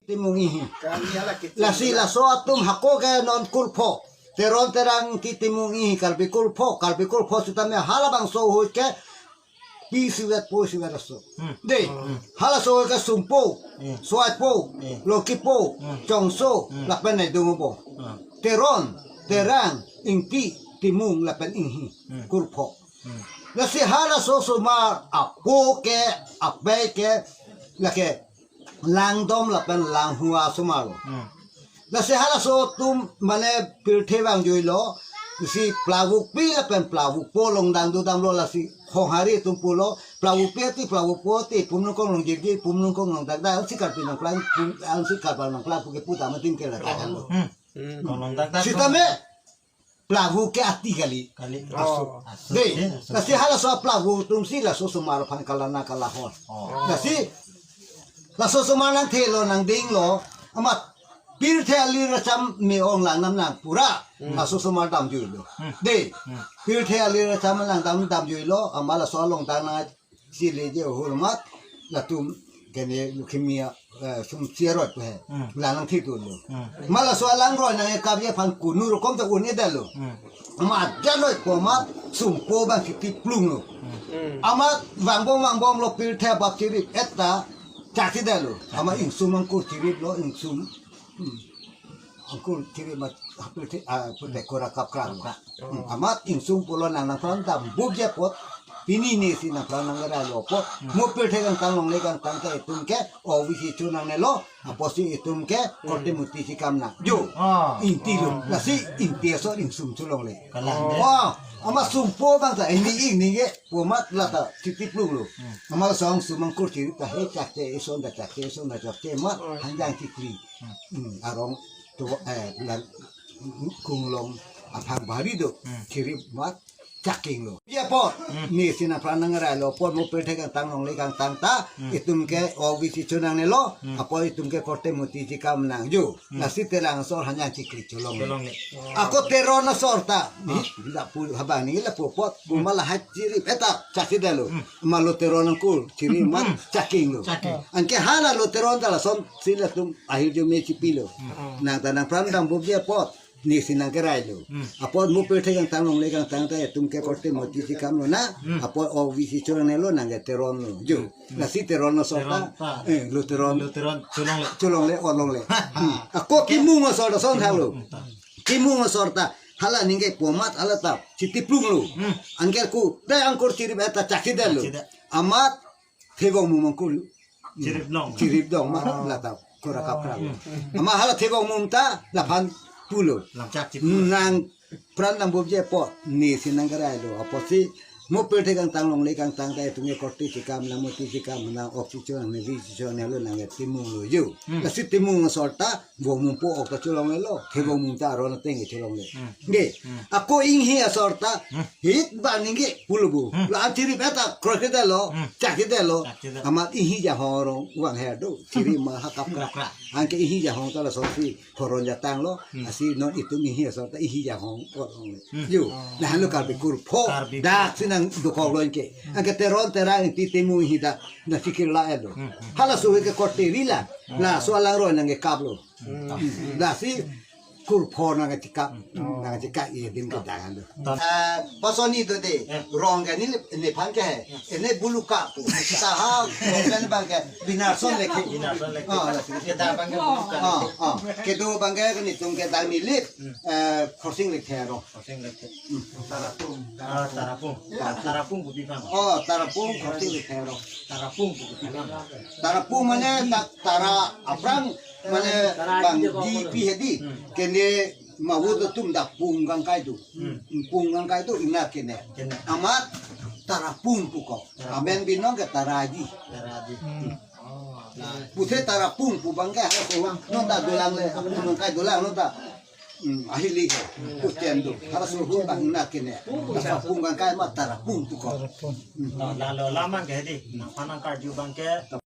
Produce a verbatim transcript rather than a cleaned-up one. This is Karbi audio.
Timung Inghi. Kami hala kecil. Lasi laso atum hako ke non kurpho. Teron Terang Ingti Timung Inghi, Karbi kurpho, Karbi kurpho sitame halabangso ahut ke pi sivet po sivet aso. Hmm. Dei, hmm, halaso ahut ke Sumpo, hmm, Soipo, hmm, Lokipo, hmm, Chongso, hmm, lapen Naidung Obong. Hmm. Teron Terang Ingti Timung lapen Inghi, hmm, kurpho. Hmm. Lasi halaso osomar apo ke, apei ke, lake langdom lapen langhua osomar lo. Hmm. Lasi halaso atum mane pirthe vangjuilo, lasi Plabukpi lapen Plabukpo longdang dodamlo, lasi Khonghari atum pulo, Plabukpi ati Plabukpo ati, Pumlungkong longjirji, Pumlungkong longdakdak, ansi Karbi nangplang, pum, ansi Karbi nangplang pu ke pu tame tin ke la tahan lo. Hmm. Hmm. Kong longdakdak. Sitame Plabu ke ati kali. Kali. Aso. Oh. Aso. Dei, eh, aso. Lasi halaso Plabu atumsi laso osomar aphan kalana kalahor. Oh. Lasi laso osomar nangthelo nangdinglo, amat pirthe alir acham me-ong lang nam nang pura. Hmm. Laso osomar damjuilo. Hmm. Dei. Hmm. Pirthe alir acham lang dam damjuilo, amat laso alongdang nang si leje ahormu latum kene leukemia, eh, sum cheroi pu he. Hmm. La nangthidunlo. Hmm. Amat laso alangroi nangkepji aphan kunu rokom ta un-edetlo. Hmm. Amat ajanoi pu amat Sumpo abang chitiplunglo. Hmm. Hmm. Amat vangbom vangbomlo, pirthe abap chirip-et ta chakchedetlo. Amat Ingsum angkur chiriplo, Ingsum. Hmm. Angkur chirip amat pirthe, ah, pirthe kora kapkra. Kapkra. Hmm. Amat Ingsum pulo nang nangpran dambupji apot, pini nesi nangpran nangralo apot, hmm, mo pirthe kangtang longle kangtang ta itum ke O B C chonangnelo, apotsi itum ke, hmm, korte murti chekam nangji. Ah. Ingtilo. Ah. Lasi Ingti asor Ingsum cholongle. Kalang, oh, eh. Amat Sumpo abang ta, ini ingni ke, pu amat lata chitiplunglo. Hmm. Amat laso Ingsum angkur chirip ta he chakche, ison ta chakche, ison ta chakche, amat, hmm, hanjang chikli. Hmm. Hmm, arong to, eh, lan, kunglong aphang bari do, hmm, chirip amat chakinglo. Apot, hmm, nesi nangpran nangralo apot mo pirthe kangtang longle kangtang ta, hmm, itum ke O B C chonangnelo, hmm, apot itum ke korte murti chekam nangji. Hmm. Lasi Terang asor hanjang chikli cholongle. Cholongle. Ako Teron asor ta, ah, ni, lapu habang ni lapu apot, hmm, pu amat lahai chirip-et ta chakchedetlo. Hmm. Amat lo Teron angkur chirip amat, hmm, chakinglo. Chaking. Anke hala lo Teron ta lasonsi latum ahirjume chipilo. Hmm. Nang ta nangpran dambupji apot, nesi nangkerailo. Hmm. Apot mo pirthe kangtang longle kangtang ta itum ke korte murti chekamlo na, hmm, apot O B C chonangnelo nang ke Teron lo. Jo. Hmm. Lasi Teron asor ta, Teron ta, eh, lo Teron, lo Teron cholongle. Cholongle, orlongle. Hmm. Ako Kimung asor ta lason halo. Hmm, ta. Kimung asor ta hala ningke pu amat hala ta chitiplunglo. Hmm. Anke ko, dei angkur chirip-et ta chakchedetlo. Chakchedet. Amat Thevongmum angkur chirip long. Chirip long amat, ah, lata kora kapkra. Hmm. Amat hala Thevongmum ta laphan pulo. Langchak chip. Nangpran dambupji apot, nesi nangkerailo. Apotsi mo pirthe kangtang longle kangtang ta itum ke korte chekam, la murti chekam, nang ok chichonangne, ri chichonangnelo nang ke Timung lo jo. Hmm. Lasi Timung asor ta Vongmumpo ok ta cholonglelo, Thevongmum ta aron ateng ke cholongle. Hmm. Nge, hmm, ako Inghi asor ta, hmm, hit bang ningke pulo pu. Hmm. La-an chirip-et ta kroikredetlo, hmm, chakchedetlo. Chakchedetlo. Amat Inghi Janghong arong vang her do, chirip amat ha kapkra. Kapkra. Anke Inghi Janghong ta lasonsi horon jatanglo, hmm, lasi non itum Inghi asor ta Inghi Janghong orlongle. Hmm. Jo, oh, lahenlo Karbi kurpho, Karbi dak kurpho. Si nangdokoklo anke. Hmm. Anke Teron Terang Ingti Timung Inghi dak nangchikirla-etlo. Hmm, hmm. Halaso ahut ke korte ri la, hmm, laso alangroi nangkekaplo. Hmm. Hmm. Lasi kurpho nangkachekap, hmm, nangkachekap-i adim kedang do. Ton. Eh, pasoni do dei, eh, rong ke ne, nephan ke he, eh, ne Buluka pu. Seta ha, rong ke ne abang ke Binarson Lekhi. Binarson Lekhi. Oh, lasi. Kedang abang ke Buluka. Oh, oh. Kedo abang ke netum kedang Nilip, hmm, eh, Khorsing Lekthe arong. Khorsing Lekthe. Hmm. Tarapung. Ah, Tarapung. Tarapung pu pi aphan? Oh, Tarapung Khorsing Lekthe arong. Tarapung pu pi aphan? Tarapung mane ta-, tara aphrang mane bang di pi hedi. Hmm. Kene mawut atum dak pung kangkai do. Hmm. Pung kangkai do ina kene. Kene. Amat Tarapung pu ko. Tarapung. Amen binong ke Taraji. Taraji. Hmm. Oh, nah. Puthe Tarapung pu abang ke, oh, non ta dolangle, apung kangkai dolang non ta. Hmm, ahili ke. Hmm. Puthen do. Halaso ahut abang ina kene. Tarapung kangkai amat Tarapung pu ko. Tarapung. Hmm. Nah, lalo lamang ke hedi. Nangphan nangkarju abang ke.